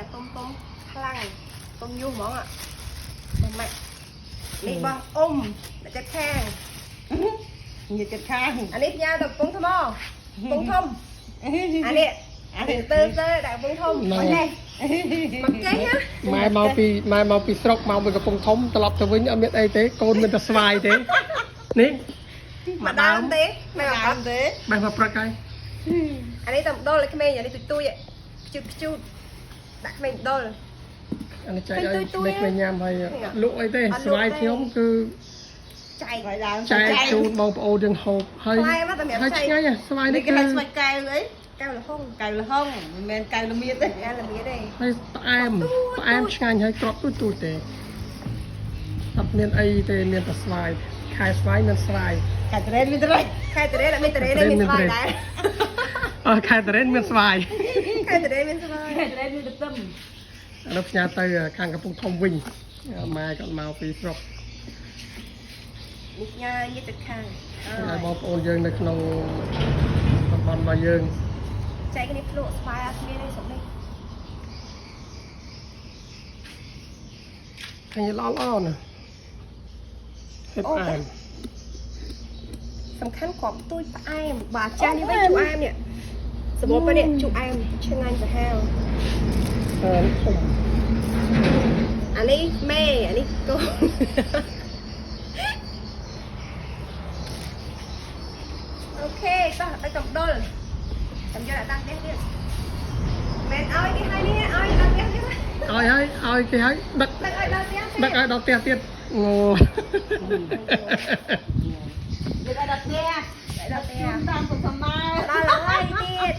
អាទុំទុំខ្លាំងទុំយូរហ្មងអាទុំម៉ាក់នេះបោះអ៊ំអ្នកចិត្តខាង ញ៉ាំចិត្តខាង អានេះផ្ញើទៅកំពង់ថ្មកំពង់ធំអានេះអានេះទៅទៅដាក់កំពង់ធំមកនេះមកកេះណា ម៉ែមកពីម៉ែមកពីស្រុកមកពីកំពង់ធំត្រឡប់ទៅវិញអត់មានអីទេកូនមានតែស្វាយទេនេះ មកដើមទេម៉ែអត់ ដើមទេ បេះមកព្រឹកហើយ អានេះតែម្ដុលឲ្យក្មេងអានេះទុយទុយខ្ជូតខ្ជូតដាក់ក្មេងម្ដុល អានេះចែកឲ្យក្មេងៗញ៉ាំហើយលក់អីទេស្វាយខ្ញុំគឺ ចែក ស្វាយដើម ចែកជូនបងប្អូនយើងហូបហើយ ស្វាយមកតែសម្រាប់ ហើយ ចែក ឆ្ងាញ់ហ៎ស្វាយ នេះ នេះគឺ គេហៅស្វាយកែវអី កែវល្ហុង កែវល្ហុងមិនមែនកែវល្មៀតទេ កែវល្មៀតទេ ហើយផ្អែមផ្អែមឆ្ងាញ់ហើយក្របទូចទូចទេអត់មានអីទេមានតែស្វាយខែស្វាយមានស្វាយ កាត់រ៉េនមានត្រេក ខែតរេអត់មានតរេទេមានស្វាយដែរ អើខែតរ៉េនមានស្វាយ ខែតរេមានស្វាយ កាត់រ៉េនមានទឹកទឹម ឥឡូវផ្ញើទៅខាងកំពង់ធំវិញម៉ែគាត់មកពីស្រុក នេះញ៉ាញាតិខាង ហើយបងប្អូនយើងនៅក្នុងតំបន់របស់យើង ចែកគ្នាភ្លក់ស្វាយអត់មានទេស្រុកនេះ ឃើញល្អល្អណាស់ហើយផ្អែម សំខាន់គ្រាប់ទួយផ្អែមបាទចាស់នេះវិញជូរអែមនេះសម្បូរពេលនេះជូរអែមឆ្ងាញ់សាហាវ អឺធំ អានេះមេអានេះកូនអូខេតោះឲ្យកំដុលចាំយកដាក់ផ្ទះទៀតមែនឲ្យគេឲ្យនេះឲ្យដល់ផ្ទះទៀត ឲ្យហើយឲ្យគេហើយដឹក ដឹកឲ្យដល់ផ្ទះ ដឹកឲ្យដល់ផ្ទះទៀតងូ យកឲ្យដល់ផ្ទះ ដល់ផ្ទះ តាមសុខសមា ដល់ហើយទៀត